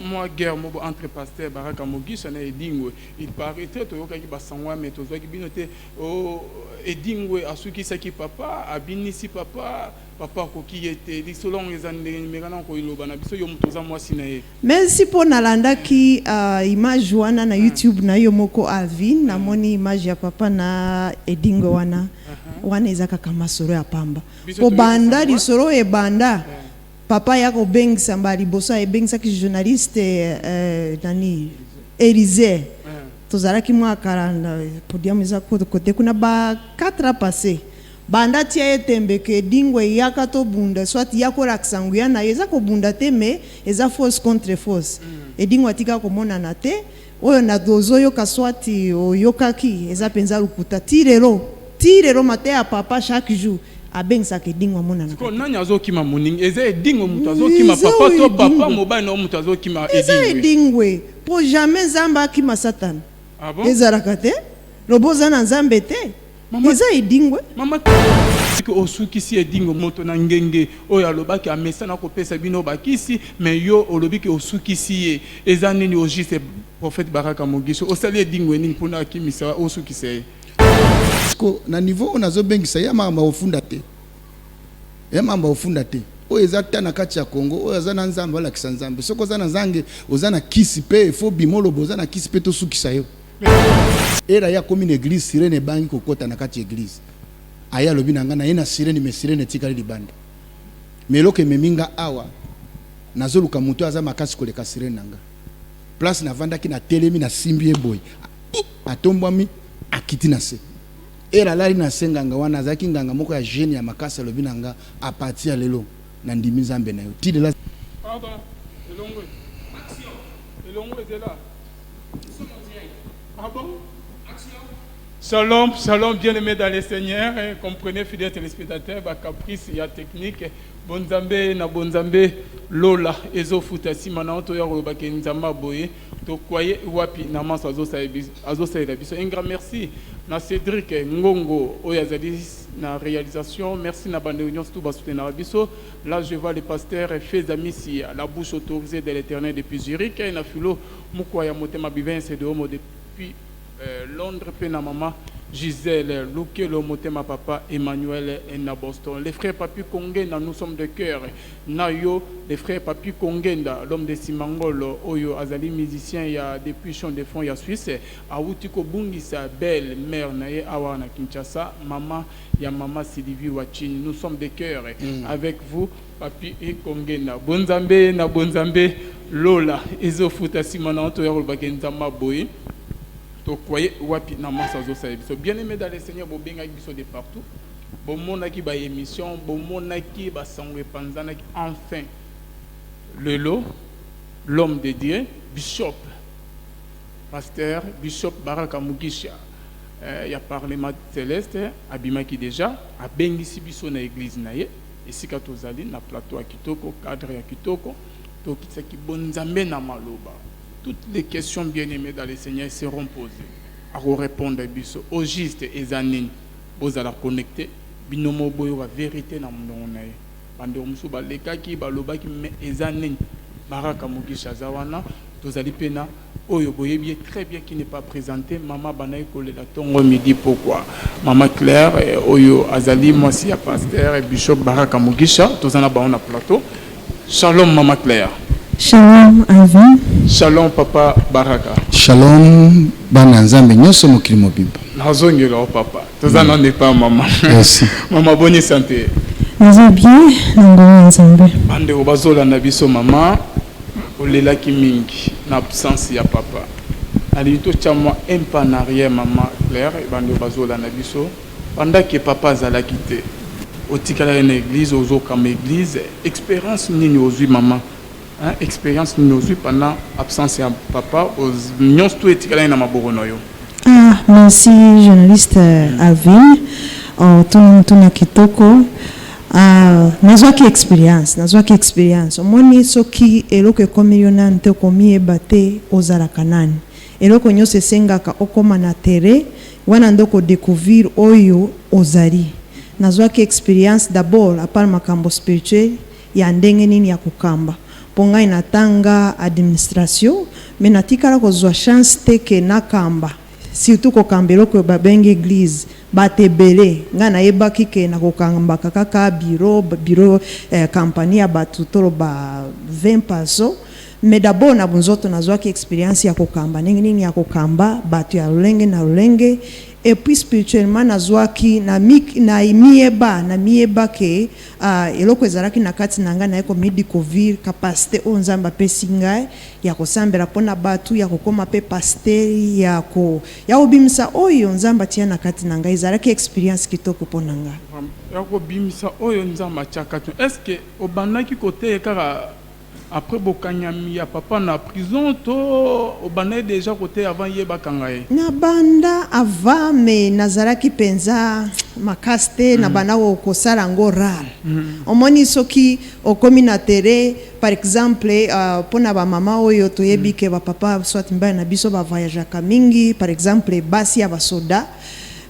Mwa guerre moko entre pasteur Baraka Mugisha na Edingwe, il paraitrait toyokaki ba sango wana mais tozwaki bino te oh Edingwe asukisaki papa, abinisi papa, papa akoki ye te, lisolo yango eza ndenge nini? Meka nanu koloba na biso yo moto oza mwasi na ye. Merci po nalandaki image wana na YouTube na yo moko Alvin, namoni image ya papa na Edingwe wana, wana eza kaka masolo ya pamba Biso po toyoki banda sango lisolo oyo ebanda Papa aya kobengisa mbala liboso aebengisaki journaliste nani Elysee tozalaki mwa kala na podium eza kote kuna ba 4 ans passe banda atia ye tembe que Edingwe yaka tobunda soit ya kolakisa nguya na ye eza kobunda te mais eza force contre force Edingwe atika komonana te oyo na ozoyoka soit oyokaki eza penza lokuta ti lelo ti lelo mateya ya papa chaque jour abengisaka Edingwe amonanaka Sikoyo te. nani azokima moninga? Eza Edingwe mutu azokima Eza papa to papa Edingwe. mobali na yo mutu azokima Eza Edingwe? Edingwe po jamais Nzambe akima satana. Ah bon? Ezalaka te. Loba oza na Nzambe te. Mama Eza Edingwe. Mama soki osukisi Edingwe moto na ngenge oyo alobaki amesana kopesa bino bakisi mais yo olobi ke osukisi ye eza nini au juste prophète Baraka Mugisho osali Edingwe nini pona akimisa osukisa ye? Siko na niveau oyo nazo bengisa ye makambo ya kofunda te ya makambo ya kofunda te oyo eza ta na kati ya Congo oyo aza na Nzambe alakisa Nzambe soki oza na zange oza na kisi pe faut bima oloba oza na kisi pe tosukisa yo. Era ye akomi na eglise sirene ebangi kokota na kati ya eglise aye alobi na nga naye na sirene mais sirene etikali libanda mais eloko ememi nga awa nazoluka moto aza makasi koleka sirene na nga place navandaki natelemi nasimbi ye boye atombwami akiti na se Era alali na se nganga wana azalaki nganga moko ya jeune ya makasi alobi na nga a partir ya lelo na ndimi nzambe na yo ti lelo. Pardon elongwe elongwe zela ah bon Shalom, shalom, bien-aimés dans le Seigneur, comprenez, fidèles téléspectateurs, ba caprice ya technique, bonzambe na bonzambe lola ezofuta nsima na oto ya koloba ke nzambe aboye Tokwaye wapi na manso azosalela biso. Un grand merci na Cedric Ngongo oyo azali na réalisation. Merci na bande nyonso tout basoutenaka biso. Là je vois le pasteur Feza Misia, la bouche autorisée de l'Éternel depuis Zurich, na Philo Mukwa ya motema Bivense de Homo depuis Londres pe na mama Gisèle Lukelo motema papa Emmanuel na Boston. Les frères Papi Kongenda, nous sommes de cœur na yo. Les frères Papi Kongenda, l'homme de Simangolo oyo azali musicien ya depuis Chant de Fond ya Suisse, awuti kobungisa belle mère na ye awa na Kinshasa, mama ya mama Sylvie Wachini. Nous sommes de cœur avec vous Papi Kongenda. Bonzambe na bonzambe lola ezofuta nsima na oto ya koloba ke Nzambe aboye tokwaye wapi na masa azosala biso. Bien aimé dans le Seigneur, bobengaki biso de partout, bomonaki ba émission, bomonaki basango epanzanaki. Enfin lelo l'homme de Dieu, bishop pasteur bishop Baraka Mugisha ya parlement céleste abimaki déjà, abengisi biso na église na ye esika tozali na plateau ya kitoko, cadre ya kitoko, tokitisaki bonzambe na maloba. Toutes les questions, bien-aimées dans le Seigneur, seront posées. Akorépondre biso au juste eza nini. Bozala connecté bino mo boyoka vérité na monoko na ye. Bandeko mosusu balekaki balobaki mais eza nini. Baraka Mugisha aza wana, tozali mpe na oyo boyebi ye très bien qui n'est pas présenté, mama bandaki kolela tongo midi pokwa, mama Claire oyo azali mwasi ya pasteur bishop Baraka Mugisha, toza na bango na plateau. Shalom mama Claire. Shalom Alvin. Shalom papa Baraka. Shalom bana Nzambe nyonso mokili mobimba. Nazongela o papa. Toza nanu epa mama. Merci. Mama boni santé? Naza bien na ngolu ya Nzambe. Bandeko bazolanda biso mama olelaki mingi na absence ya papa. Nalingi totya mwa un pas en arrière mama Claire, bandeko bazolanda biso. Pendant que papa azalaki te, otikalaki na église, ozokamba église, expérience nini ozwi mama? Hein, expérience nini ozwi pendant absence ya papa, nyonso tu etikalaki na maboko na yo? Ah, merci journaliste Alvin. Oh, tuna mutuna kitoko. Ah, nazwaki expérience, nazwaki expérience. Omoni soki eloko ekomi yo nani te, okomiyeba te ozalaka nani. Eloko nyonso esengaka okoma na terrain wana nde oko decouvrir oyo ozali. Nazwaki experience d'abord à part makambo spirituel ya ndenge nini ya kokamba. Mpo ngai natanga administration, mais natikala kozwa chance te ke nakamba, surtout kokamba eloko oyo babengi eglise, bato ebele. Ngai nayebaki ke nakokambaka kaka bureau, bureau eh, compagnie ya bato toloba 20 personnes. Mais d'abord na bonzoto nazwaki experience ya kokamba, ndenge nini ya kokamba bato ya lolenge na lolenge. Et puis spirituellement nazwaki na mi, na miyeba na miyeba ke eloko ezalaki na kati na ngai, naye komidécouvrir capacité oyo Nzambe apesi ngai ya kosambela mpona bato, ya kokóma mpe pasteur, ya kobimisa oyo Nzambe atia na kati na ngai. Ezalaki expérience kitoko mpo na ngai. Ya kobimisa oyo Nzambe atiaka te, est ce que obandaki koteya kaka après bokanyami ya papa na prison, to obandaki déjà koteya avant ye bakanga ye? Nabanda avant, mais nazalaki mpenza makasi te. Nabanda kosala yango rare. Omoni, soki okomi na terrain, par exemple mpona bamama oyo toyebi ke bapapa soit mibali na biso bavoyageaka mingi, par exemple basi ya basoda,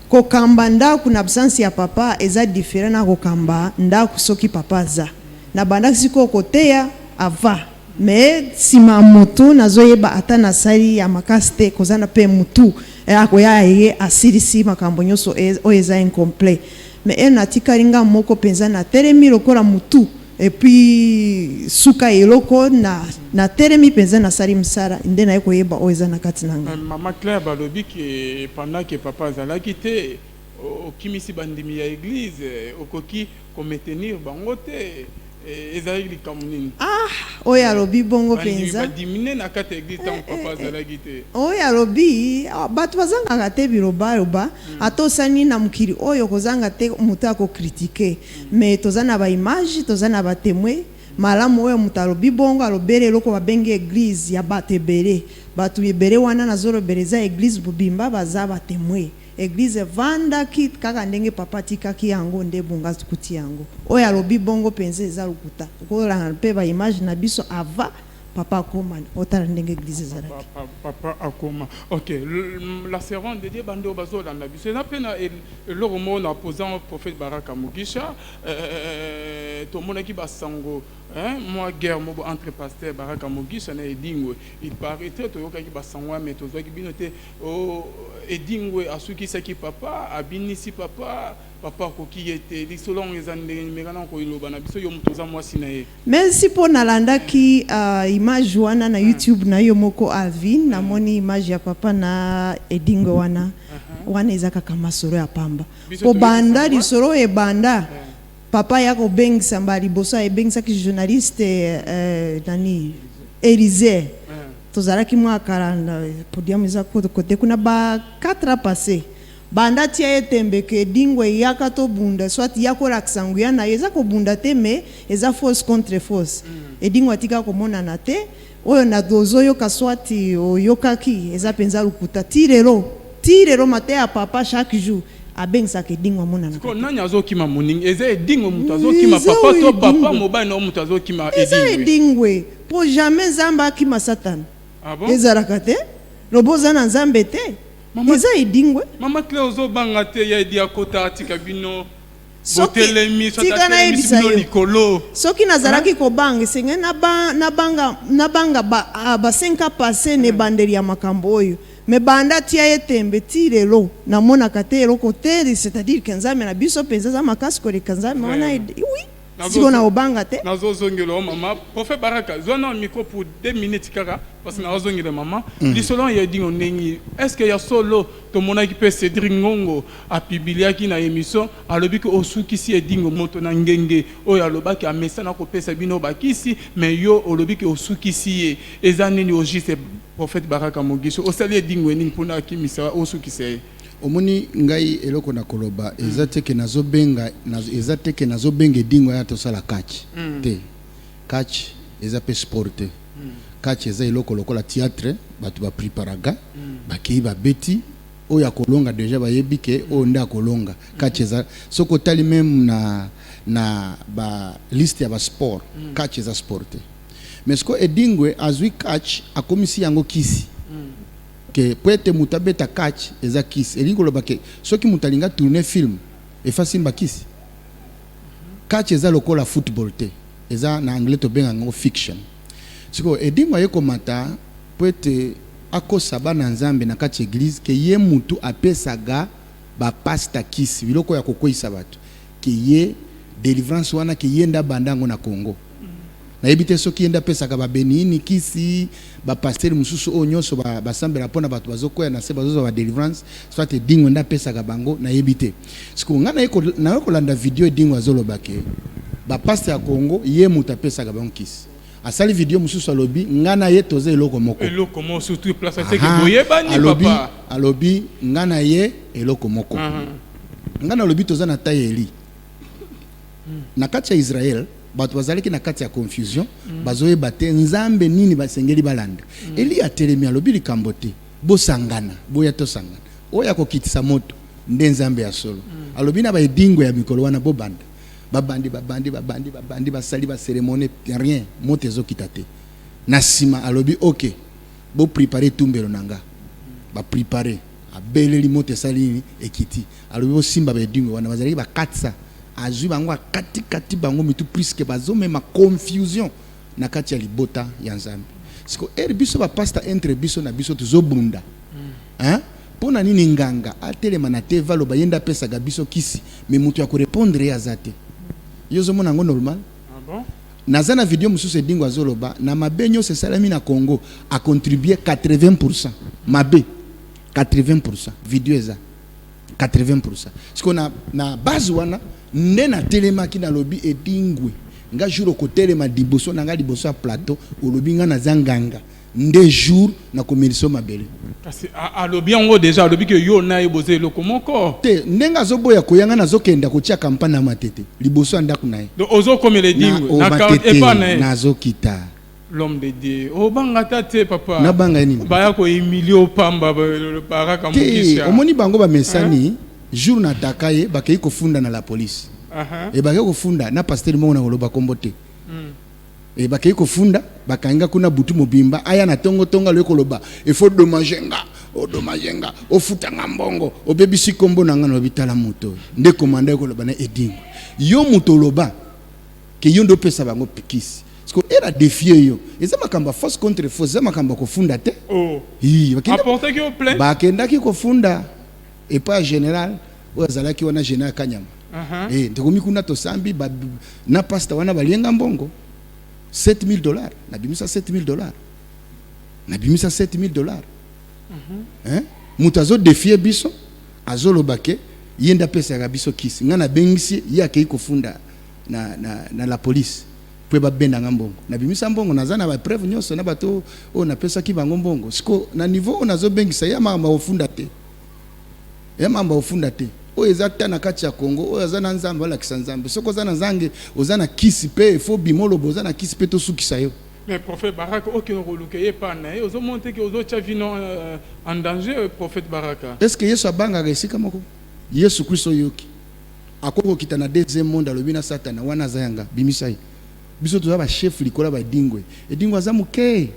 kokamba ndako na absence ya papa eza différent na kokamba ndako soki papa aza. Nabandaki sikoyo koteya avant, mais nsima ya motu nazoyeba ata nasali ya makasi te, koza na mpe motu akoya ye asilisi makambo nyonso oyo eza incomplet. Mais e natikali nga moko mpenza, natelemi lokola motu, et puis suka eloko na natelemi mpenza, nasali mosala nde naye koyeba oyo eza na kati na ngai. Mama Claire, balobi ke pendant ke papa azalaki te, okimisi bandimi ya église, okoki komaintenir bango te. Ezalaki likambo nini? Ah, oyo alobi bongo mpenza badimine na kati ya église ntango papa azalaki te. Oyo alobi, ah, bato bazangaka te bilobaloba. Ata osali na mokili oyo, kozanga te moto akocritiquer. Mais toza na baimage, toza na batémoin malamu. Oyo moto alobi bongo, alobeli eloko babengi église ya bato ebele. Bato ebele wana nazolobela eza église bobimba, baza batémoin. Église evandaki kaka ndenge papa atikaki yango, nde bonga kuti yango. Oyo alobi bongo mpenza eza lokuta. Okolanda mpe baimage na biso avant papa akoma, otala ndenge église ezalaki. Papa akoma, ok. La servante de Dieu, bando bazolanda biso, eza mpe na eloko moko na opposant prophète Baraka Mugisha. Tomonaki basango, mwa guerre moko entre pasteur Baraka Mugisha na Edingwe. Il paraîtrait, toyokaki basango wana, mais tozwaki bino te. Edingwe asukisaki papa, abinisi papa, papa akoki ye te. Lisolo yango eza ndenge meka na koyiloba na biso, yo moto oza mwasi na ye. Merci mpo nalandaki image wana na YouTube na yo moko Alvin. Namoni image ya papa na Edingwe wana. Wana eza kaka masolo ya pamba. Biso Kobanda toyebisa. Lisolo oyo ebanda, papa ya kobengisa mbala liboso, aebengisaki journaliste nani, Élysée. Tozalaki mwa kala na podium, eza kote kuna ba 4 ans passé. Banda tia ye tembe ke Edingwe eyaka tobunda, soit ya kolakisa nguya na ye, eza kobunda te, mais eza force contre force. Edingwe atika komonana te. Oyo na tozoyoka, soit oyokaki, eza mpenza lokuta. Ti lelo, ti lelo, mateya ya papa, chaque jour abengisaka Edingwe, amonanaka Sikoyo te. nani azokima moningi? Eza Edingwe moto azokima Eza papa oyo to papa Edingwe. mobali na yo moto azokima Eza Edingwe? Edingwe, mpo jamais Nzambe akima Satana. Ah bon? Ezalaka te, lobo oza na Nzambe te. Mama- Eza Edingwe. Mama Claire, ozobanga te ya edi akota atika bino Soki botelemi, soit tika atelemisi nayebisa bino yo. likolo? Soki nazalaki kobanga, esengeli nabanga ba 5 ans passé na ebandeli ya makambo oyo. Mais banda tia ye tembe ti lelo, namonaka te eloko te. C'est-à-dire ke Nzambe na biso mpenza aza makasi koleka Nzambe wana. Vraiment. Oui, sikoyo na kobanga te. Nazozongela o mama prophète Baraka, zwa na micro pour 2 minutes kaka, parce que nazozongela mama. Lisolo ya Edingwe ndenge, est ce que ya solo? Tomonaki mpe Cédric Ngongo apubliaki na émission, alobi ke osukisi Edingwe, moto na ngenge oyo alobaki amesana kopesa bino bakisi, mais yo olobi ke osukisi ye. Eza nini au juste, prophète Baraka Mogiso? Osali Edingwe nini mpona akimisa, osukisa ye? Omoni, ngai eloko na koloba eza te ke nazobenga eza te ke nazobenga Edingwe aya tosala catch te. Catch eza mpe sport te. Catch eza eloko lokola théâtre, bato bapreparaka, bakei, babeti, oyo akolonga déjà bayebi ke oyo nde akolonga. Catch eza, soki otali même na ba liste ya basport, catch eza sport te. Mais siko Edingwe azwi catch, akomisi yango kisi, ke po ete moto abeta catch eza kisi. Elingi koloba ke soki moto alingi atourner film, efa simba kisi. Catch eza lokola football te, eza na anglais tobenga yango fiction. Sikoyo Edingwe aye komata po ete akosa bana Nzambe na kati ya eglise ke ye mutu apesaga ba pasta kisi, biloko ya kokweyisa batu, ke ye delivrance wana ke ye nde abanda yango na Congo. Nayebi te soki ye nde apesaka ba Benihini kisi, ba pasteur mosusu oyo nionso ba basambelaka pona batu bazokweya na se bazozwa ba delivrance, soit Edingwe nde apesaka bango, nayebi te. Sikoyo nga naye naye kolanda video Edingwe azoloba ke ba pasta ya Congo ye mutu apesaka bango kisi. Asali video mosusu alobi nga na ye toza eloko moko. Eloko moko surtout place ase ke boyebani alobi, papa. Alobi nga na ye eloko moko. Nga nalobi toza na taille ya Elie. Na kati ya Israël bato bazalaki na kati ya confusion, bazoyeba te Nzambe nini basengeli balanda. Elie atelemi alobi likambo te, bosangana, boya tosangana. Oyo akokitisa moto nde Nzambe ya solo. Alobi na ba edingwe ya mikolo wana bobanda. Babandi, babandi, babandi, babandi, basali ba ceremonie, rien, moto ezokita te. Na sima alobi ok, bo preparer etumbelo na nga. Ba preparer, abeleli moto esali nini? Ekiti. Alobi bosimba ba edingwe wana, bazalaki ba 400. Azui bango akati kati bango mitu puisque bazomema confusion na kati ya libota ya Nzambe. Sikoyo heure biso ba pasta entre biso na biso tozobunda, hein? Pona nini nganga atelema na TV aloba ye nde apesaka biso kisi mais mutu ya ko repondre ye aza te? Yo ozo mona yango normal? Ah bon? Naza na video mususu Edingwe azo loba na mabe nionso esalami na Congo a contribuer 80% mabe 80% video eza 80% sikoyo na na base wana nde na telemaki nalobi Edingwe nga jour okotelema liboso na nga liboso ya plateau olobi nga naza nganga nde jour na komelisa yo mabele. Kasi alobi yango dejà, alobi ke yo na ye boza eloko moko. Te, ndenge azoboya koya nga nazokenda kotia campagne na Matete liboso ya ndako na ye. Donc ozokomela Edingwe na na quartier epa na ye. Nazokita. L'homme de Dieu. Obanga ata te papa. Nabanga ye nini? Baya ko humilier yo pamba Baraka Te, Mukisha. omoni bango bamesani, jour na ataka ye bakeyi kofunda na la police. Et bakeyi kofunda na pasteur moko nakoloba kombo te. Et bakeyi kofunda, bakangi nga kuna butu mobimba, aya na tongo tongo aloyi koloba il faut dommager nga, o dommager nga, ofuta nga mbongo, obebisi kombo na nga. Nalobi tala moto oyo nde commandant aye koloba na Edingwe, yo moto oloba ke yo nde opesa bango kisi, sikoyo heure a defier yo, eza makambo ya force contre force, eza makambo ya kofunda te. Oh. Hi, Aportaki yo plainte? Bakendaki kofunda epai ya general oyo azalaki wana, general Kanyama. Eh, tokomi kuna tosambi ba, na pasta wana balie nga mbongo 7000 dollars, nabimisa 7000 dollars, nabimisa 7000 dollars. Hein? Moto azo defier biso, azoloba ke ye nde apesaka biso kisi, nga nabengisi ye akei kofunda na, na, na la police po babenda nga mbongo. Nabimisa mbongo, naza na ba preuve nyonso na bato oyo napesaki bango mbongo. Siko na niveau oyo nazobengisa ye makambo akofunda te, ya makambo akofunda te. Oyo eza ta na kati ya Congo, oyo aza na Nzambe alakisa Nzambe. Soki oza na Nzambe, oza na kisi pe il faut bima oloba oza na kisi pe tosukisa yo. Mais prophète Baraka okende koluka ye epa na ye, ozomona te ke ozotia vie no en danger prophète Baraka? Est ce que Yesu abangaka esika moko? Yesu Christo oyoki akoki kokita na deuxième monde alobi na satana wana aza ya nga bimisa ye. Biso toza ba chef likolo ya ba Edingwe. Edingwe aza muke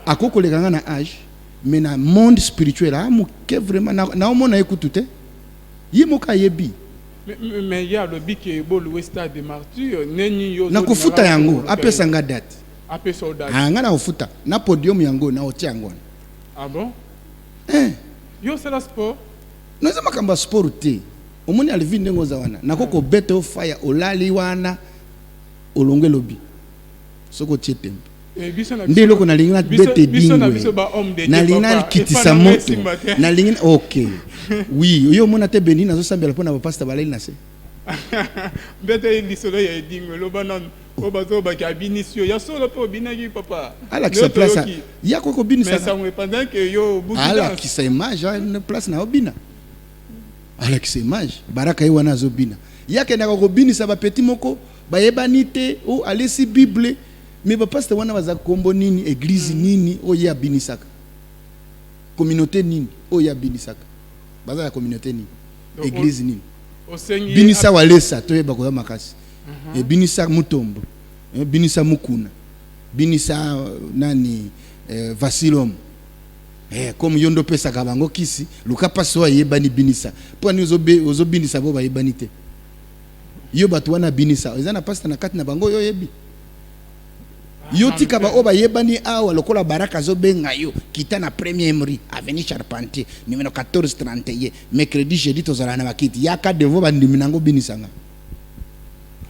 akoki koleka nga na age mais na monde spirituel ah muke vraiment na naomona ye kutu te ye moko ayebi. Mais ye alobi ke bo loue stade de martyr neni yo Nakofuta yango apesa nga date. Apesa yo date. Ah nga nakofuta na podium yango nakotia yango wana. Ah bon? Eh. Yo osala sport? Non eza makambo ya sport te. Omoni Alvine ndenge oza wana nakoki kobeta yo faya olali wana olongwe lobi soki otie tembe. Nde eloko nalingi nabeta edingwe nalingi nakitisa moto nalingi ok oui yo omona te beni nazosambela mpo na bapasta balali na se mbete ye lisolo ya edingwe loba nanu oyo bazolobaki abinisi yo ya solo mpe obinaki papa alakisa place ya koki kobinisa sango epanzaki yo obuki alakisa image place na obina alakisa image baraka ye wana azobina ye akendaka kobinisa bapeti moko bayebani te o alesi bible. Mais ba pasta wana baza kombo nini, eglise nini oyo ye abinisaka? Communaute nini oyo ye abinisaka? Baza ya communaute nini? Eglise nini? Binisa Walesa toyeba koya makasi. E binisa Mutombo, binisa Mukuna, binisa nani Vasilom. Eh, comme yo nde opesaka bango kisi, luka pasi oyo ayebani binisa. Mpo nini ozobinisa bo bayebani te? Yo bato wana binisa, eza na pasta na kati na bango oyo oyebi? Yo tika ba oyo bayebani awa lokola Baraka azobenga yo, kita na premier rue, avenue Charpentier, numéro 1431, mercredi, jeudi tozala na bakiti. Yaka devant bandimi nango binisanga.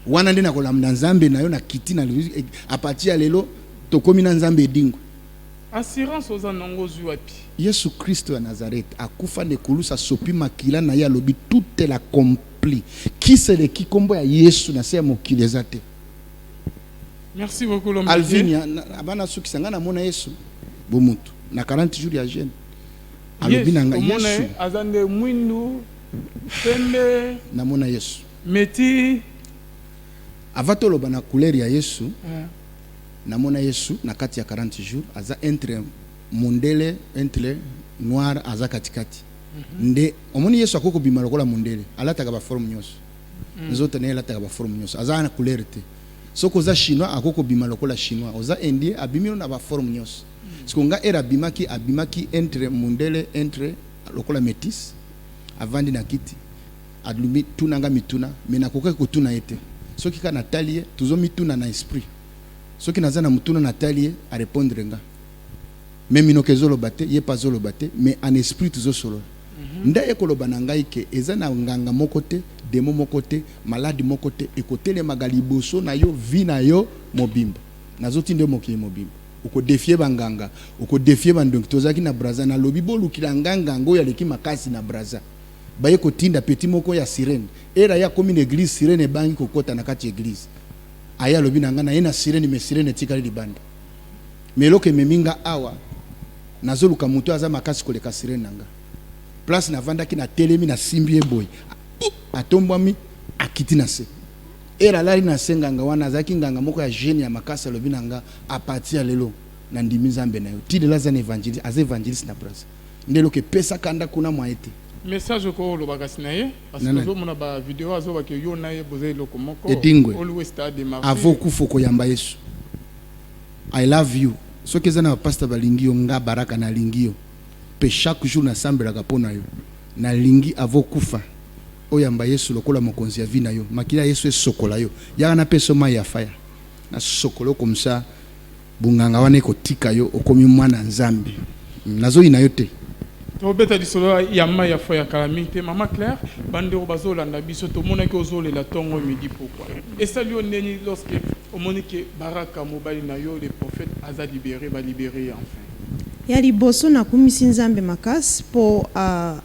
Wana nde nakolamda Nzambe na yo na kiti na à partir ya lelo tokomi na Nzambe edingwe. Assurance oza nango ozwi wapi? Yesu Kristo ya Nazareth akufa na ekulusu, asopi makila na ye, alobi tout est accompli. Kisi eleki kombo ya Yesu na se ya mokili eza te. Merci beaucoup l'homme de Alvin Dieu. ya abana sukisa nga namona Yesu bomutu na 40 jours ya jeûne. Alobi na nga Omona Yesu ye aza nde mwindu pembe namona Yesu. Meti. Avant toloba na couleur ya Yesu, namona Yesu na kati ya 40 jours aza entre mondele entre noir, aza katikati. Nde omoni Yesu akoki kobima lokola mondele, alataka ba forme nyonso. Nzoto na ye alataka ba forme nyonso, aza na couleur te. Soki oza chinois akoki kobima lokola chinois, oza indien abimi na ba forme nyonso. Siko nga ere abimaki, abimaki entre mondele entre lokola métis, avandi na kiti, alumi tuna nga mituna, mais nakokaki kotuna ye te. Soki kaka natali ye, tozomituna na esprit. Soki naza na motuna natali ye, arépondre nga. Mais minoko ezoloba te, ye mpe azoloba te, mais en esprit tozosolola. Nde aye koloba na ngai ke eza na nganga moko te, démon moko te, maladi moko te ekotelemaka liboso na yo vie na yo mobimba. Nazotinda yo mokili mobimba. Okodéfier banganga, okodéfier bandongi. Tozalaki na Braza, nalobi bolukila nga nganga oyo aleki makasi na Braza. Baye kotinda petit moko ya sirène. Era ye akomi na église, sirène ebangi kokɔta na kati ya église. Aye alobi na nga na ye na sirène, mais sirène etikali libanda. Mais eloko ememi nga awa, nazoluka moto aza makasi koleka sirène na nga. Place navandaki, natelemi, nasimbi ye boye, atombwami, akiti na se. Ere alali na se, nganga wana azalaki nganga moko ya jeune ya makasi. Alobi na nga, à partir ya lelo nandimi Nzambe na yo. Ti lelo aza na évangéliste, aza évangéliste na Braza. Nde eloko epesaka nda kuna mwa ye te. Message oko oloba kasi na ye, parce que Nana. ozomona ba vidéo, azobaka yo na ye boza eloko moko. Edingwe. Always stade de martyr. Avo kufa okoyamba Yesu. I love you. Soki eza na bapasteur balingi yo, nga Baraka nalingi yo mpe chaque jour nasambelaka mpo na yo. Nalingi avo kufa oyamba Yesu lokola mokonzi ya vie na yo. Makila ya Yesu esokola yo. Yaka napesa yo mai ya faya, nasokola yo comme ça bonganga wana ekotika yo, okomi mwana Nzambe. Nazoyina yo te. Tobeta lisolo ya mai ya foi ya kala mingi te. Mama Claire, bandeko bazolanda biso, tomonaki ozolela ntongo, midi, pourquoi? Esali yo ndeni lorsque omoni ke Baraka, mobali na yo, le prophète, aza libéré, balibéré ye enfin? Ya liboso, nakumisi Nzambe makasi mpo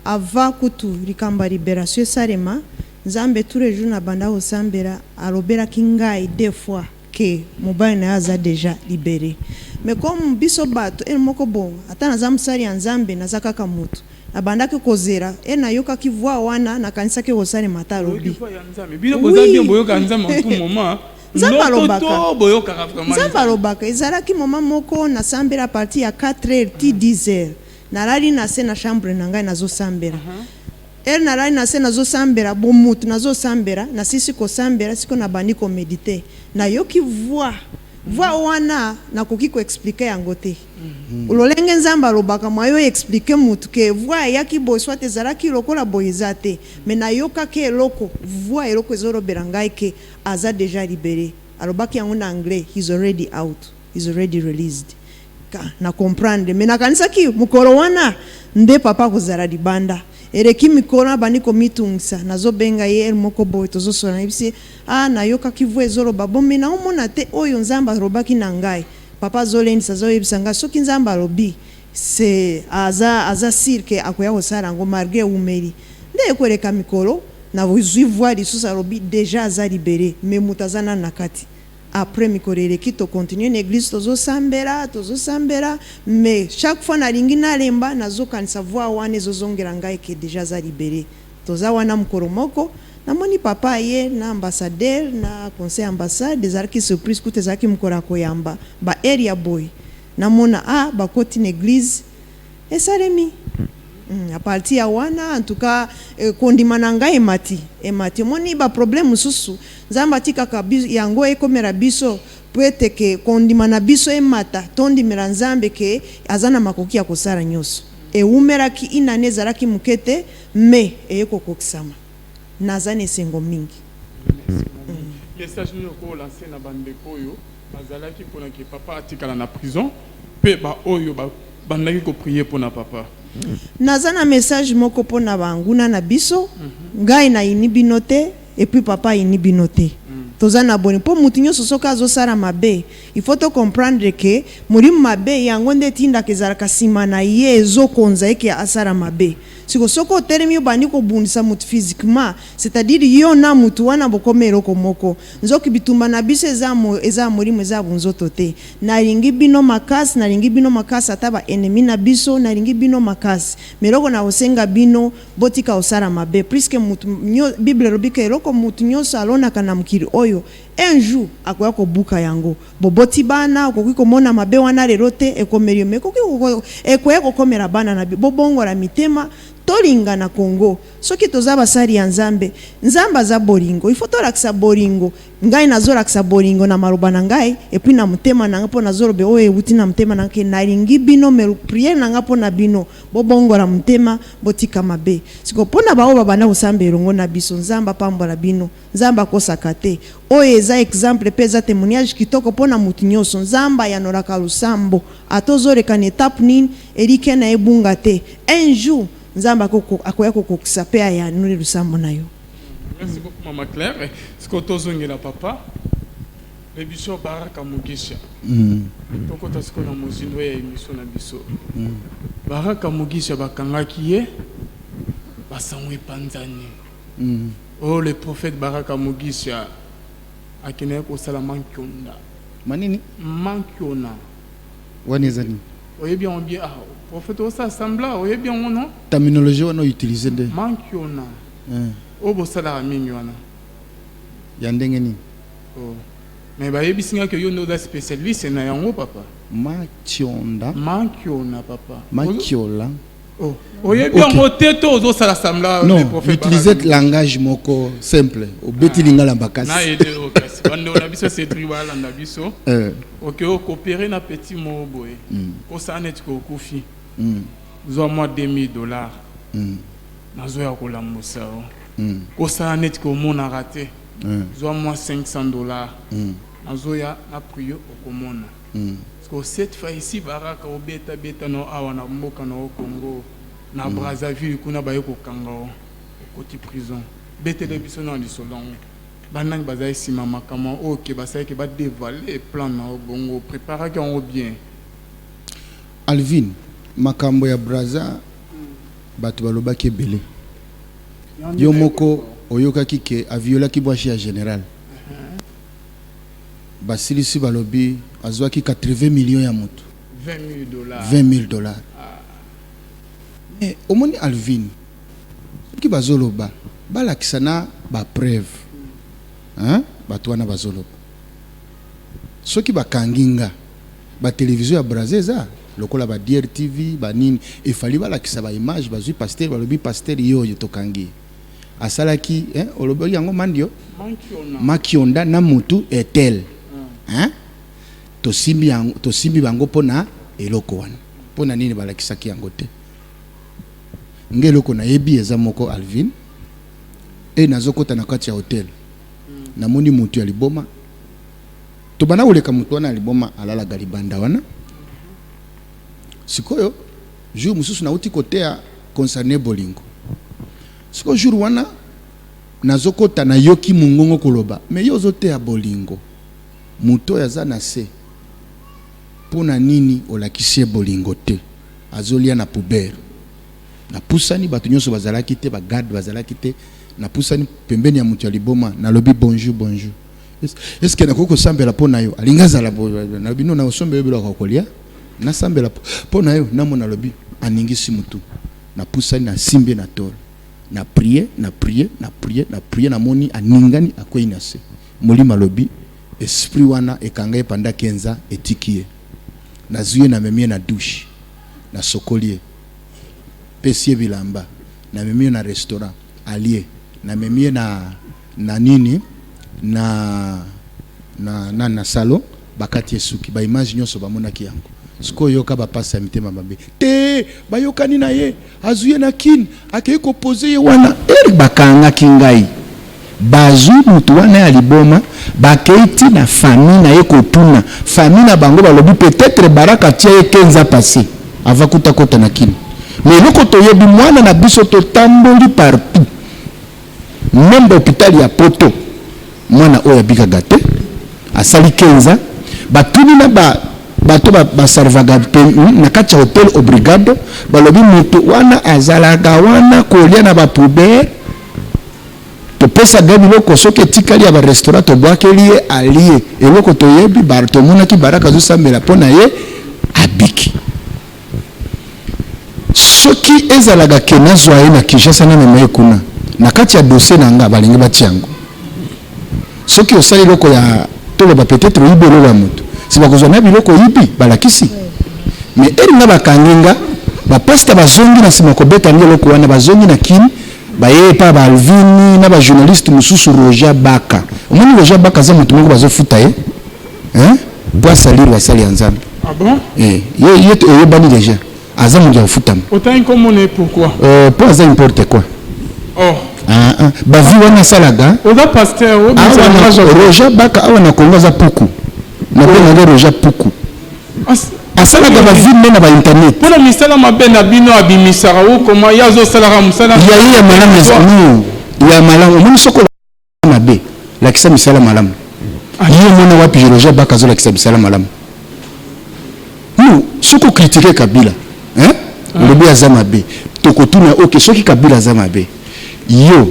ava kutu likambo ya libération esalema, Nzambe tous les jours na banda kosambela, alobelaki ngai deux fois ke mobali na ye aza déjà libéré. Mais comme biso bato ere moko, bon, ata naza mosali ya Nzambe, naza kaka motu, nabandaki kozela e nayokaki voix wana, nakanisaki kosalema ata Oyoki alobi. voix ya Nzambe. Bino boza Oui. bien, boyoka Nzambe en tout moment. Nzambe alobaka. Ndoto to boyokaka vraiment? Nzambe alobaka. Ezalaki moma moko nasambela à partir ya 4 heures ti 10 heures. Nalali na se na chambre na ngai, nazosambela. Heure nalali na se, nazosambela, bomutu nazosambela, nasisi kosambela, sikoyo nabandi koméditer, nayoki voix. Voix wana nakoki koexpliquer yango te. Lolenge Nzambe alobaka, mwa yo expliquer mutu ke voix eyaki boye, soit ezalaki lokola boye, eza te. Mais nayokaki eloko, voix, eloko ezolobela ngai ke aza déjà libéré. Alobaki yango na anglais: "He's already out, he's already released." Ka na comprendre, mais nakanisaki mokolo wana nde papa kozala libanda. Eleki mikolo, nabandi komitungisa. Nazobenga ye ere moko boye, tozosola, nayebisi ye: "Ah, nayokaki voix ezoloba bo, mais naomona te oyo Nzambe alobaki na ngai." Papa azolendisa, azoyebisa ngai soki Nzambe alobi, se aza sûr ke akoya kosala yango malgré ewumeli. Nde ekoleka mikolo, nazwi voix lisusu, alobi déjà aza libéré, mais moto aza nanu na kati. Après mikolo eleki, tocontinue na église, tozosambela, tozosambela, mais chaque fois nalingi nalemba, nazokanisa voix wana ezozongela ngai ke déjà aza libéré. Toza wana, mokolo moko namoni papa ye na ambassadeur na conseil ambassade. Ezalaki surprise kuta, ezalaki mokolo ya koyamba baere ya boye. Namona a bakoti na église, esalemi. À partir ya wana, en tout cas, kondima na ngai emati, emati. Omoni baproblème mosusu, Nzambe atikaka yango ekomela biso po ete ke kondima na biso emata, tondimela Nzambe ke aza na makoki ya kosala nyonso. Ewumelaki inani, ezalaki moke te, mais eye kokokisama. Naza na esengo mingi. Message nini okolancer na bandeko oyo? Bazalaki mpona ke papa atikala na prison mpe baoyo babandaki koprier mpona papa. Naza na message moko mpona banguna na biso. Ngai nayini bino te, et puis papa ayini bino te. Toza na boni mpo mutu nyonso soki azosala mabe, il faut tocomprendre ke molimo mabe yango nde etindaka, ezalaka nsima na ye, ezokonza eke asala mabe. Siko soki otelemi, obandi kobundisa mutu physiquement, c'est-à-dire yo na mutu wana bokoma eloko moko. Nzoki bitumba na biso eza eza ya molimo, eza ya bonzoto te. Nalingi bino makasi, nalingi bino makasi, ata baennemi na biso, nalingi bino makasi. Mais eloko na kosenga bino, botika kosala mabe, puisque mutu Bible elobi ke eloko mutu nyonso alonaka na mokili oyo, un jour akoya kobuka yango. Boboti bana, okoki komona mabe wana lelo te, ekomeli yo, mais ekoki ekoya kokomela bana na bobongola mitema, tolinga na Congo. Soki toza basali ya Nzambe, Nzambe aza bolingo, il faut tolakisa bolingo. Ngai nazolakisa bolingo na maloba na ngai et puis na motema na ngai, mpo nazoloba oyo ewuti na motema na ngai ke nalingi bino. Mais prière na ngai mpo na bino, bobongola motema, botika mabe. Siko mpo na baoyo babanda kosamba elongo na biso, Nzambe apambola bino. Nzambe akosaka te. Oyo eza exemple mpe eza témoignage kitoko mpo na motu nyonso. Nzambe ayanolaka losambo. Ata ozoleka na etape nini, elike na ebunga te, un jour Nzambe akoya kokokisa mpe ayanoli losambo na yo. Merci beaucoup, Mama Claire. Sikoyo tozongela papa le bishop Baraka Mugisha. Tokota sikoyo na mozindo ya émission na biso. Baraka Mugisha, bakangaki ye, basango epanzani. Oyo le prophète Baraka Mugisha akendaki kosala mankionda. Manini? Mankiona. Wana eza nini? Oyebi yango bien? Ah, prophète, osala semblant oyebi yango, non? Terminologie wana outiliser nde? Mankiona. Oyo bosalaka mingi wana. Ya ndenge nini? Oh. Mais bayebisi nga ke yo nde oza spécialiste na yango, papa. Mationda? Mankiona, papa. Makiola? Oh. Oyebi yango te to ozosala semblant? Non, utiliser langage moko simple, obeti lingala makasi. Na aide oyo kasi bandeko na biso Cédric balanda biso. Oke okopere na petit moko boye, kosala neti kokufi, zwa mwa 2000 $, nazoya kolambusa yo. Kosala neti komonaka te, zwa mwa 500 $, nazoya na prier, okomona. Parce que cette fois ici, Baraka, obetabeta no awa na mboka na o Congo, na Brazzaville kuna, baye kokanga o, okoti prison. Betele biso na lisolo yango. Banani bazali nsima makambo oyo ke basalaki badévoiler plan na yo bongo, préparaki yango bien? Alvin, makambo ya Braza, bato balobaki ebele. Yo moko oyokaki ke aviolaki bwashi ya général. Basilisi, balobi azwaki 80 millions ya moto. 20 000 $. 20 000 $. Mais omoni, Alvin, soki bazoloba, balakisa na bapreuve, hein? Bato wana bazoloba, soki bakangi nga, batelevizio ya Braza eza lokola ba DRTV, banini, efali balakisa baimage. Bazwi pasteur, balobi pasteur ye oyo tokangi ye asalaki, hein, olobaki yango mandio. Mankiona. Makionda na mutu etel, hein? Tosimbi yango, tosimbi bango mpona eloko wana. Mpona nini balakisaki yango te? Nge eloko nayebi eza moko, Alvin, e nazokɔta na kati ya hotel, namoni mutu ya liboma. Tobanda koleka, mutu wana ya liboma alalaka libanda wana. Sikoyo jour mosusu nauti koteya concerne bolingo. Sikoyo jour wana nazokɔta, nayoki mongongo koloba: "Me yo ozoteya bolingo, moto oyo aza na se, mpo na nini olakisi ye bolingo te? Azolia na poubelle." Napusani, bato nyonso bazalaki te, bagarde bazalaki te. Napusani pembeni ya moto ya liboma, nalobi: "Bonjour, bonjour, est ce que nakoki kosambela mpo na yo?" Alingi azala boye. Nalobi: "No, nakosombela yo biloko ya kolia, nasambela mpo na yo." Namo nalobi, aningisi motu. Napusani, nasimbi ye na tolo, na prier, na prier, na prier, na prier, namoni aningani, akwei na se. Molimo alobi esprit wana ekanga ye panda 15 ans, etiki ye. Nazwi ye, namemi ye na douche, nasokoli ye, pesi ye bilamba, namemi ye na restaurant, alie, namemi ye na nini, na salon, bakati ye suki. Baimage nyonso bamonaki yango. Sikoyo yoka bapasi ya mitema mabe te. Bayokani na ye, azwi ye na kine, akei kopose ye wana. Ere bakangaki ngai, Bazwi mutu wana ya liboma, bakei ti na famille na ye kotuna. Famille na bango balobi peut-etre Baraka atia ye 15 ans passe avant kutu akota na Kin. Mais eloko toyebi mwana na biso totamboli partout meme ba hopital ya poto mwana oyo abikaga te asali 15 ans batuni na ba bato ba, ba servaga na kati ya hotel Obrigado balobi mutu wana azalaka wana kolia na ba poubelle Topesaka biloko soki etikali ya ba restaurant tobwakeli ye alie eloko toyebi tomonaki Baraka azosambela mpo na ye abiki. Soki ezalaka ke nazwa ye na Kinshasa namema ye kuna na kati ya dossier na nga balingi batia yango. Soki osali eloko ya toloba peut-etre oyibi eloko ya moto si bakozwa na biloko oyibi balakisi mais heure nga bakangi nga ba pasta bazongi na sima kobeta nga eloko wana bazongi na kin baye epa ba alvini na ba journaliste mosusu Roger Baka omoni Roger Baka aza moto moko bazofuta ye hein po asalir basali ya Nzambe. Ah bon? Eh, ye ye oyebani dejà aza moto ya kofutama. Otangi kombo na ye pourquoi? Euh, po aza importe quoi. Oh. Ah, ah. Ba vie wana asalaka. Oza pasteur, obimisa langage ya Roger Baka awa na Congo aza puku. Na benga oh. Roger puku. Asalaka ba vie nde na ba internet. Pona misala mabe na bino abimisaka ou comment ye azosalaka mosala. Ya ye ya malamu eza non. Ya malamu omoni soko mabe lakisa misala malamu. Ye omona wapi Roger Baka azolakisa misala malamu. Non, soki o critiquer Kabila, hein? Olobi aza mabe. Tokotuna ok soki Kabila aza mabe, yo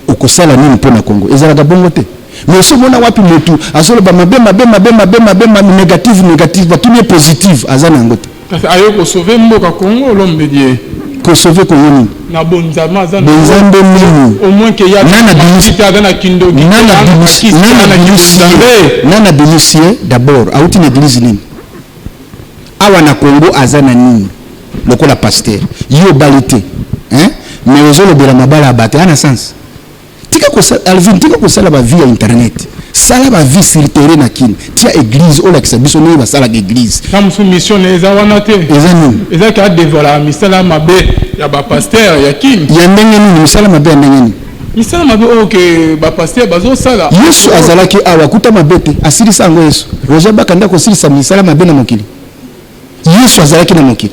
okosala nini mpo na Congo? Ezalaka bongo te. Mais osi omona wapi mutu azoloba mabe mabe mabe mabe mabe mabe negative negative batuni ye positive aza na yango te. Kasi aye ko sauver mboka Congo l'homme de Dieu. Ko sauver Congo nini? Na bonzambe aza na Bonzambe nini? Au moins que ya Nani abimisi aza na kindoki nani abimisi nani abimisi ye nani abimisi ye d'abord awuti na eglise nini? Awa na Congo aza na nini lokola pasteur? Yo obali te hein mais ozolobela mabala ya bato eza na sens? Tika kosala Alvin tika kosala ba vie ya internet sala ba vie sur terrain na kin tia eglise olakisa biso ndenge basalaka eglise. Ta mosusu mission na ye eza wana te. Eza nini? Eza ke a devoilaka misala mabe ya ba pasteurs ya kin. Ya ndenge nini? Misala mabe ya ndenge nini? Misala mabe oyo ke ba pasteurs bazo sala. Yesu azalaki awa akuta mabe te asilisa yango Yesu? Roger Baka nde akosilisa misala mabe na mokili? Yesu azalaki na mokili?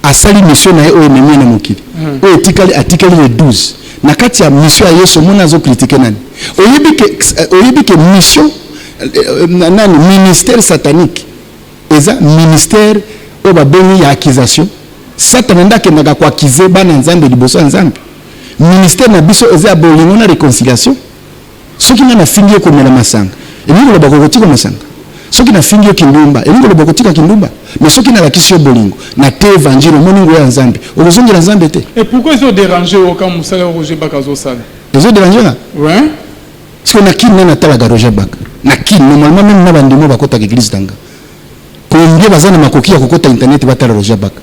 Asali mission na ye oyo ememi ye na mokili. Oyo etikali atikeli le 12. Na kati ya mission ya Yesu omoni azo critiquer nani? Oyebi ke oyebi ke mission nani ministère satanique eza ministère oyo babengi ya accusation. Satana nde akendaka ko accuser bana Nzambe liboso ya Nzambe. Ministère na biso eza ya bolingo na reconciliation. Soki nga nafingi yo komela masanga, elingi koloba okotika masanga? Soki nafingi yo kindumba, elingi koloba okotika kindumba? Mais soki nalakisi yo bolingo, na teyi evangile, omoni nguya ya Nzambe, okozongela Nzambe te? Et pourquoi ezo deranger yo ka musala oyo Roger Baka azo sala? Ezo deranger nga? Ouais. Parce que na Kin nani atalaka Roger Baka? Na Kin, normalement meme na ba ndimi oyo bakotaka eglise na nga, combien baza na makoki ya kokota internet batala Roger Baka?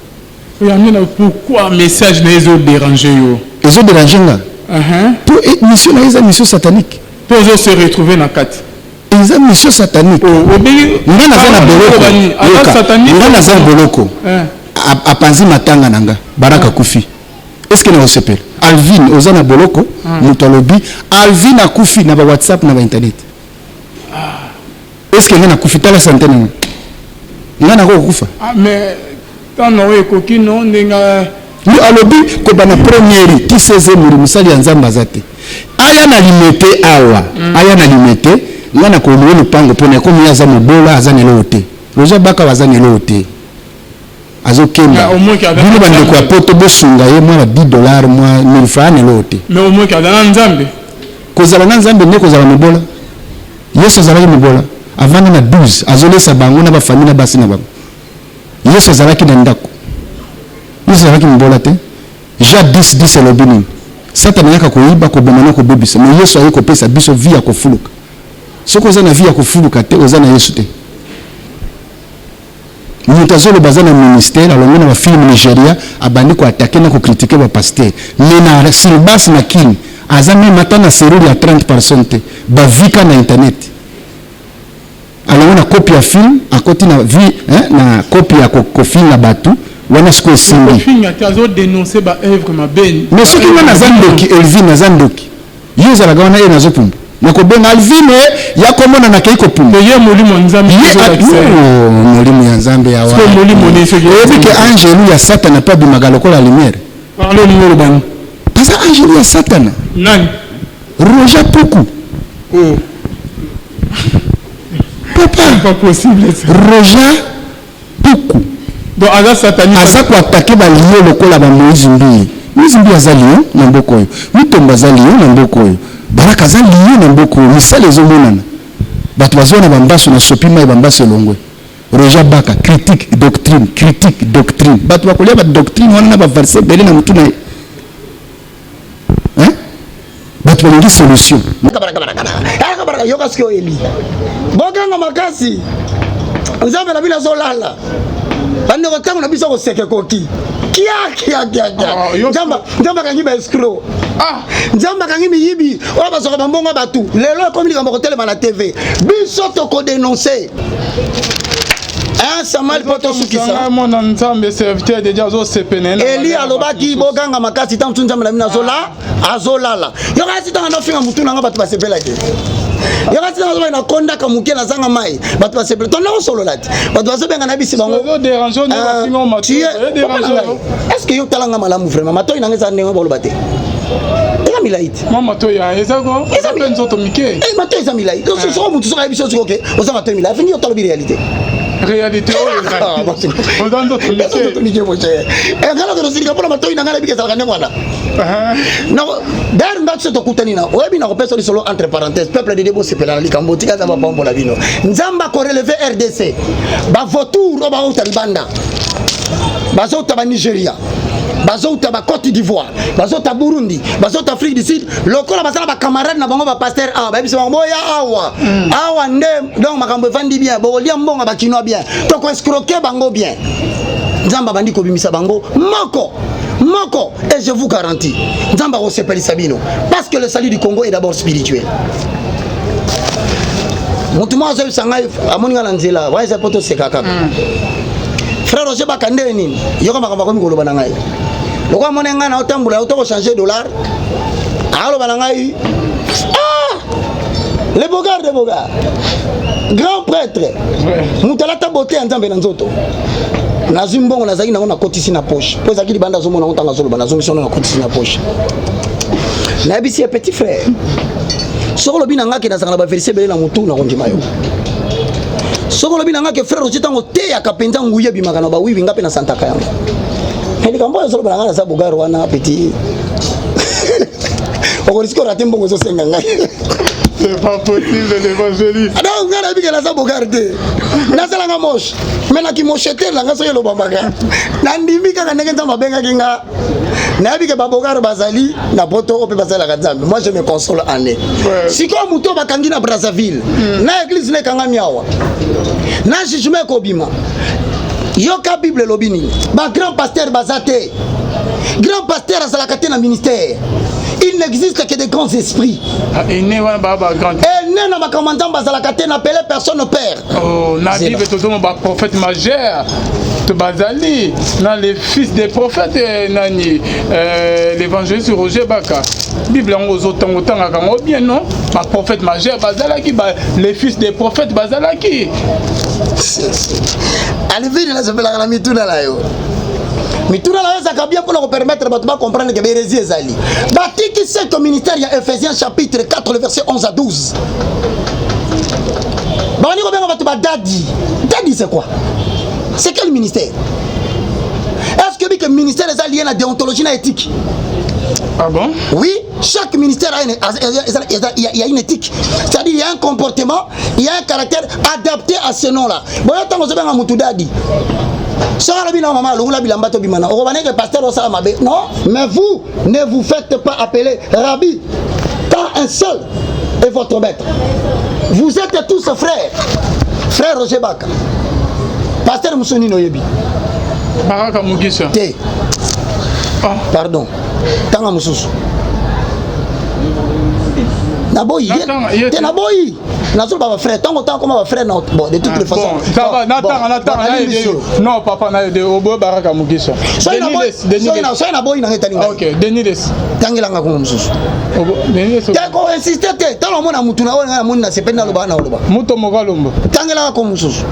Yango na pourquoi message na ye ezo deranger yo? Ezo deranger nga? Po mission na ye eza mission satanique. Po ozo se retrouver na kati. Eza mission satanique. Oh, obengi nga naza na boloko. Yoka, nga naza na boloko. Apanzi matanga na nga, Baraka akufi. Est-ce que nakosepela? Alvin oza na boloko, moto alobi Alvin akufi na ba WhatsApp na ba internet. Est ce que nga nakufi? Tala sante na nga. Nga nakoki kokufa? Ah mais temps na yo ekoki non ndenge Yo alobi kobanda première ti 16 muri mosali ya Nzambe aza te. Aya na limete awa. Aya na limete nga na ko louer lopango pona ye comme ye aza mobola aza na eloko te. Roger Baka aza na eloko te. Azo kemba. Bino ba ndeko ya poto bosunga ye mwa ba 10 dollars mwa 1000 francs aza na eloko te. Mais au moins que aza na Nzambe. Kozala na Nzambe nde kozala mobola? Yesu azalaki mobola? Avanda na 12 azolesa bango na ba famille na basi na bango. Yesu azalaki na ndako. Yesu azalaki mobola te. Jean 10, 10 elobi nini? Satana ayaka koyiba, koboma na kobebisa, mais Yesu aye kopesa biso vie ya kofuluka. Soki oza na vie ya kofuluka te, oza na Yesu te. Mutu azoloba aza na ministère, alongwe na ba film Nigeria, abandi ko attaquer na ko critiquer ba pasteurs. Mais na sur base na Kin, aza meme ata na serrure ya 30 personnes te. Ba vie ka na internet. Alongwe na copie ya film, akoti na vie hein, na copie ya kofinga batu, wana sikoyo esimbi. Kofinga te, azo denoncer ba oeuvres mabe. Mais soki nga naza ndoki, Elvine aza ndoki. Yo ozalaka wana, ye nazopumba, nakobenga Alvine ya komona nakei kopumba. Ye molimo Nzambe. Molimo ya Nzambe ya oyebi ke angelu ya Satana mpe abimaka lokola lumière. Parle, olingi olobani? Aza angelu ya Satana. Nani? Roger Puku. Oh. Papa. Pas possible. Roger Puku. Donc aza sataniste. Aza koattaquer balion lokola bamoïse Mbiye. Moïse Mbiye aza lion na mboka oyo, Mitombo aza lion na mboka oyo, Baraka aza lion na mboka oyo. Misala ezomonana, bato bazwa na bambaso na sopi mai, bambaso elongwe. Roger Baka, critique doctrine, critique doctrine, bato bakolia badoctrine wana na baverset ebele na motu na ye. Hein? Bato balingi solution. Yoka soki oyebi, bokanga makasi. Nzambe na bino azolala. Bandeko, ntango na biso koseka ekoki. Kiakiakiakia, Nzambe akangi baescrocs, Nzambe akangi miyibi oyo bazwaka bambongo ya bato. Lelo ekomi likambo kotelema na TV, biso tokodénoncer Samuel mpo tosukisa. Mwana Nzambe, serviteur de Dieu, azosepene. Eli alobaki boganga makasi ntango mosusu Nzambe na bino azola, azolala. Yoka si ntango nafinga mutu nanga, bato basepelaki. Yoka si ntango azobaki nakondaka moke, nazanga mai, bato basepela. Tonda kosolola te, bato bazobenga na bisi bango. Est ce que yo talanga malamu? Vraiment, matoi nanga eza ndenge boloba te, eza milai te. Mwa matoi eza ko, eza mpe nzoto mike. Matoi eza milai. Soko mutu soki ayebi so soki oke oza matoi milai, afingi yo, talobi réalité. Réalité oyo oza nzoto mike. Nga nakosilika mpona matoi na ngai, nayebiki ezalaka ndenge wana. D'ailleurs, nga biso tokutani na oyebi na kopesa lisolo entre parenthèse. Peuple de Dieu, bosepela na likambo tika Nzambe apambola bino. Nzambe akorelever RDC. Bavautours oyo bauta libanda, bazouta Banigeria, bazouta Bacôte d'Ivoire, bazouta Burundi, bazouta Afrique du Sud, lokola baza na bacamarade na bango bapaster awa, bayebisi bango: boya awa, awa nde donc makambo evandi bien, bokolia mbongo bakinois bien, tokoescroquer bango bien. Nzambe abandi kobimisa bango moko moko et je vous garantis, Nzambe akosepelisa bino, parce que le salut du Congo est d'abord spirituel. Motu moko azoyebisa ngai, amoni ngai na nzela wana, eza po toseka kaka. Frère Roger Baka, nde nini? Yoka makambo akomi koloba na ngai. Lokola amoni ngai na otambola, oto kochanger dollar, aloba na ngai: ah, le bogard de bogard, grand prêtre, moto alata beauté ya Nzambe na nzoto. Nazwi mbongo nazalaki nango, nakotisi na poche mpo ezalaki libanda, azomona ngo. Ntango azoloba, nazongisi wana, nakotisi na poche. Nayebisi ye: petit frère, soki olobi na nga ke nazalaka na baverset ebele na motu, nakondima yo. Soki olobi na nga ke frère otie, ntango oteyaka mpenza nguya ebimaka na bawiwi, nga mpe nasantaka yango. Me likambo oyo azoloba na nga, naza bogare wana, petit, okorisquer orater mbongo ezosenga ngai. C'est pas possible, l'évangéliste. Donc ngai nayebi ke naza bogare te, nasalanga moche, me na kimochetere na nga, soki elobamaka, nandimi kaka ndenge Nzambe abengaki nga. Nayebi ke babogare bazali na poto oyo mpe basalelaka Nzambe. Moi, je me console en eux. Sikoyo moto oyo bakangi na Brazzaville, na église na ekangami awa, na jugement ekobima. Yoka Bible elobi nini? Bagrand pasteur baza te, grand pasteur azalaka te na ministère. Il n'existe que des grands esprits. Ene wana baa bagrand. Ene na makambo ya Nzambe azalaka te. Napele personne père. Oh, na Bible tozomona baprophète majeur to bazali na les fils des prophètes. Nani? L'évangéliste Roger Baka. Bible yango ozotanga, otangaka yango bien? Non, baprophète majeur bazalaki, les fils des prophètes bazalaki. Alivini, nasepelaka na mituna na yo. Mituna na yo ezalaka bien mpona kopermettre bato bacomprendre ke bahérésie ezali. Batiki seke ministère ya Ephésiens chapitre 4, le verset 11 à 12. Babandi kobenga bato badaddy. Daddy, c'est quoi? C'est quel ministère? Est ce que bike ministère eza lié na déontologie, na éthique? Ah bon? Oui, chaque ministère a une, il y a une éthique. C'est-à-dire, il y a un comportement, il y a un caractère adapté à ce nom-là. Bon, ntango ozobenga mutu daddy, soki alobi na mama alongola bilamba tobima na okobaneke pasteur osala mabe. Non, mais vous ne vous faites pas appeler rabbi, car un seul est votre maître. Vous êtes tous frères. Frère Roger Baka, pasteur mosusu nini oyebi? Baraka Mugisa. Te. Ah. Pardon, tanga mosusu. Naboyi te, naboyi. Nazoloba bafrère, ntango ntango koma bafrère na, bon, de toutes les façons. Natanga, natanga na yo. Non, papa, na yo oboye Baraka Mugisha. Soki naboyi nanga, etali ngai. Ok, Denis Lessie. Tangelanga kongo mosusu te, koinsiste te. Ntango omona mutu na oyo ngai namoni, nasepeli, naloba na oloba. Moto moko alomba. Tangelanga kongo mosusu.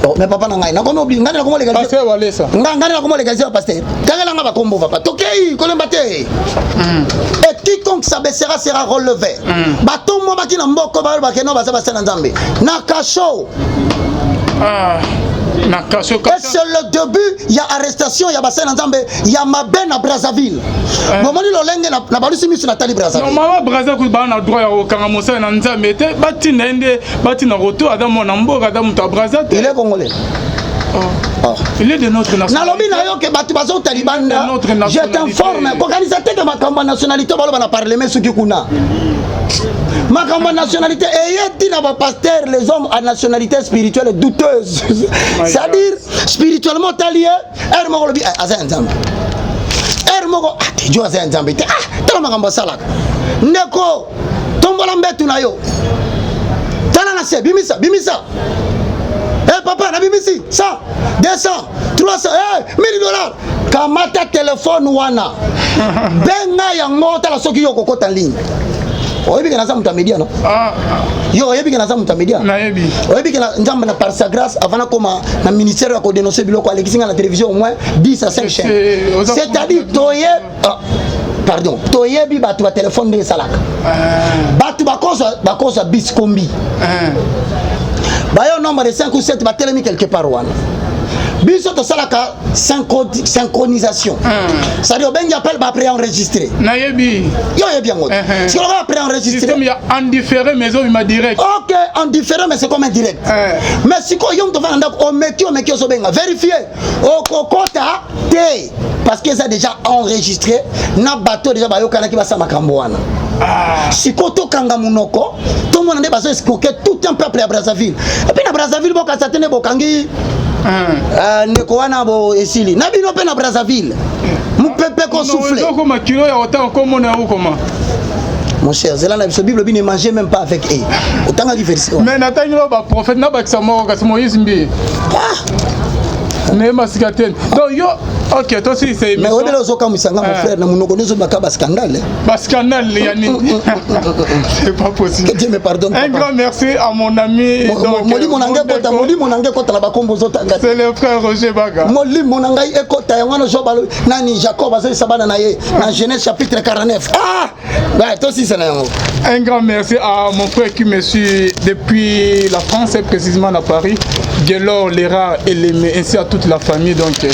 Oh, mais papa na ngai, nakomi obli ngai, nakomi légaliser. Pasteur Walesa. Ngai nakomi légaliser ba pasteur. Tangelanga bakombo, papa, tokei kolemba te. Et quiconque s'abaissera sera relevé. Batombwamaki na mboko, balobake no baza basala Nzambe na kasho. Ah, na kasho. Et c'est le début ya arrestation ya basala Nzambe ya mabe na Brazzaville. Bomoni lolenge na balusi miso, natali Brazzaville. Normalement Brazza kutu baa na droit ya kokanga mosala na Nzambe te. Batinda ye nde, batinda koto aza mwana mboka, aza moto ya Brazza te. Il est congolais. Oh. Il est de notre nationalité. Nalobi na yo ke bato bazouta libanda, je t'informe, kokanisa te ke makambo ya nationalité baloba na parlement. Soki kuna makambo ya nationalité eye ntina bapasteur, les hommes à nationalité spirituelle douteuse, c'est-à-dire spirituellement otali ye, ere moko olobi aza ya Nzambe, ere moko te jo aza ya Nzambe te. Ah, tala makambo asalaka. Ndeko, tombola mbetu na yo, tala na se, bimisa, bimisa. Eh papa, nabimisi 100, 200, 300, eh, 1000 dollars. Kamata telefone wana, benga yango, tala soki yo okokota ligne. Oyebi ke naza moto ya média, no? Ah. Yo oyebi ke naza moto ya média. Nayebi. Oyebi ke Nzambe na par sa grâce, avant nakoma na ministère ya kodénoncer biloko, alekisi nga na télévision au moins 10 à 5 chaînes. C'est-à-dire toye, ah, pardon, toyebi bato batelefone ndenge esalaka. Bato bakozwa bis kombi, bayo nombre de 5 ou 7, batelemi quelque part wana. Biso tosalaka synchronisation, c'est-à-dire obengi appel bapréenregistré. Nayebi. Yo oyebi yango te. Sikoyo bapréenregistré. Système ya en différé, mais ezobima direct. Ok, en différé, mais c'est comme un direct. Mais sikoyo yo moto ofanda ndako, omeki, omeki, ozobenga, vérifie, okokota te, parce que eza déjà enregistré na bato déjà bayokanaki basala makambo wana. Sikoyo tokanga monoko, tomona nde bazo escroquer tout un peuple ya Brazzaville. Et puis na Brazzaville, bokasa te nde bokangi ndeko wana, bo esili na bino mpe na Brazzaville, mopepe kosouffle. Okoma kilo ya otanga komona yango koma. Mon cher, zela na biso, Bible bi ne mangez même pas avec eux. Otangaki verset? Mais natangi ba baprophète, nabakisa moko kasi, Moïse Mbiye nayeba sika te. Donc yo, ok, tosilisa. Mais oyebela, ozokamwisa nga, mon frère, na monoko nyonso baka bascandale. Bascandale ya nini? C'est pas possible. Que Dieu me pardonne. Un grand merci à mon ami. Molimo na ngai ekota, molimo na ngai ekota na bakombo ozotanga. C'est le frère Roger Baga. Molimo na ngai ekota yango wana. Job, nani, Jacob azoyisa bana na ye na Genèse chapitre 49. Ah, tosisa na yango. Un grand merci à mon frère qui me suit depuis la France et précisément à Paris, Gelor Lera Eleme, ainsi à toute la famille. Donc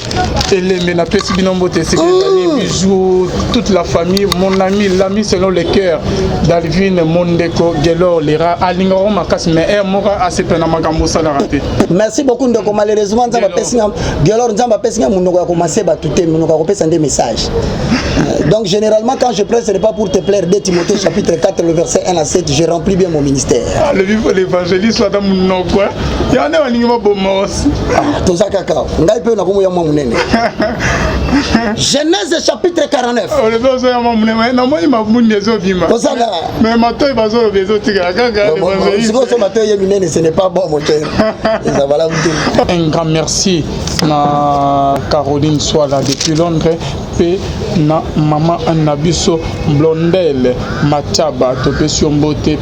Eleme napesi bino mbote, bisous toute la famille. Mon ami, l'ami selon le cœur d'Alvin Mondeko, Gelor Lera alingaka makasi, mais air moko asepela na makambo osalaka te. Merci beaucoup, ndeko. Malheureusement, Nzambe apesi nga, Gelor, Nzambe apesi nga monoko ya komase bato te, monoko ya kopesa nde message. Donc généralement, quand je prêche, ce n'est pas pour te plaire. 2 Timothée chapitre 4, le verset 1 à 7, je remplis bien mon ministère. Ah, l'évangéliste ata monoko ya nde balingi baboma osi. Toza kaka ngai mpe nakomoya mwa monene. Genèse chapitre 49. Olobi ozoya mwa monene, namoni mabundi ezobima. Kozala. Mais matoi bazoloba ezotikala kaka. Sikoyo so matoi ye minene, ce n'est pas bon, mon cher, eza malamu te. Un grand merci na Caroline Swala depuis Londres, mpe na mama na biso Blondel Matiaba, topesi yo mbote.